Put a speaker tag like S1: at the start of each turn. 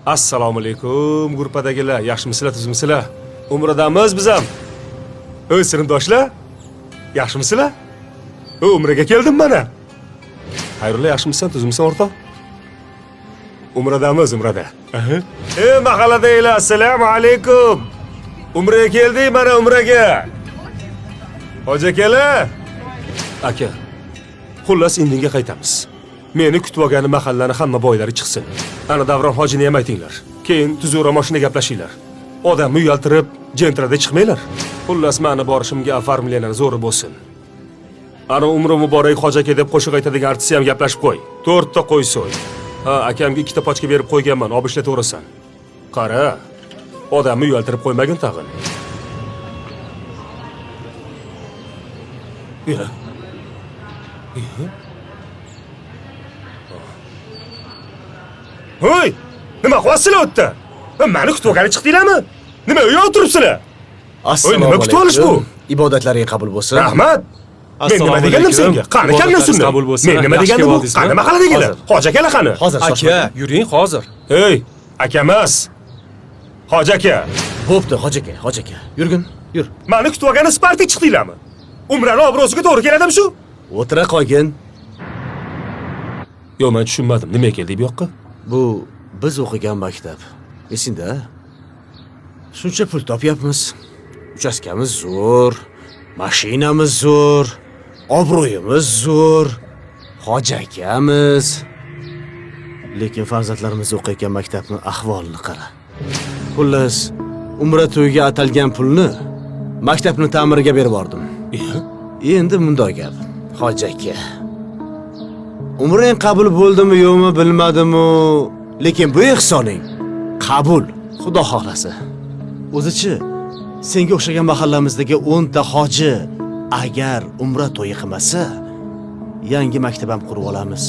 S1: Assalomu alaykum gruppadagilar, yaxshimisizlar, tuzukmisizlar? Umradamiz biz ham. Ey sinfdoshlar, yaxshimisizlar? Umraga keldim mana. Xayrulla, yaxshimisan, tuzukmisan o'rtoq? Umradamiz, umrada. Ey mahalladagilar, assalomu alaykum. Umraga keldik mana, umraga. Hoji akalar. Aka, xullas indinga qaytamiz. Meni kutib olgani mahallani hamma boylari chiqsin. Ana Davron hojini ham aytinglar. Keyin tuzukroq mashina gaplashinglar. Odamni uyaltirib, jentrada chiqmanglar. Xullas mani borishimga оформление zo'ri bo'lsin. Ana umri muborak hoji aka deb qo'shiq aytadigan artistni ham gaplashib qo'y. 4 ta qo'y so'y. Ha, akamga 2 ta pachka berib qo'yganman, olib ishlataverasan. Qara, odamni uyaltirib qo'ymagin tag'in. Ya. Hoy! Nima qilyapsizlar u yerda? Mani kutib olgani chiqdinglarmi? Nima uyda o'tiribsizlar?
S2: Assalomu
S1: nima kutib olish bu?
S2: alaykum. Ibodatlaring qabul bo'lsin.
S1: Rahmat. Men nima
S3: Assalomu
S1: degandim
S3: alaykum.
S1: senga? Qani kallam
S3: Ibodatlaringiz
S1: sunni?
S3: qabul bo'lsin.
S1: Men nima
S3: Yaxshi
S1: degandim bu?
S3: keldingizmi?
S1: Qani mahalladagilar?
S2: Hozir.
S1: Hoji akalar qani?
S2: Hozir shoshma.
S3: Aka, yuring hozir.
S1: Ey, akamas. Hoji aka,
S2: Bo'pti, hoji aka, hoji aka. Yurgin, yur.
S1: mani kutib olgani Spartak chiqdinglarmi? Umrani obro'siga to'g'ri keladimi shu?
S2: O'tira qolgin.
S1: Yo'q, men tushunmadim. Nima keldi bu yoqqa?
S2: Bu biz o'qigan maktab. Esingda? Shuncha pul topyapmiz. Uchastkamiz zo'r, mashinamiz zo'r, obro'yimiz zo'r, hoji akamiz. Lekin farzandlarimiz o'qiyotgan maktabni ahvolini qara. Xullas, umra to'yiga atalgan pulni maktabni ta'miriga berib yubordim. Endi bundoq gap, hoji aka. Umrang qabul bo'ldimi yo'qmi bilmadim-u, lekin bu ehsoning qabul, Xudo xohlasa. O'zichi, senga o'xshagan mahallamizdagi 10 ta hoji agar umra to'yi qilmasa, yangi maktab ham qurib olamiz.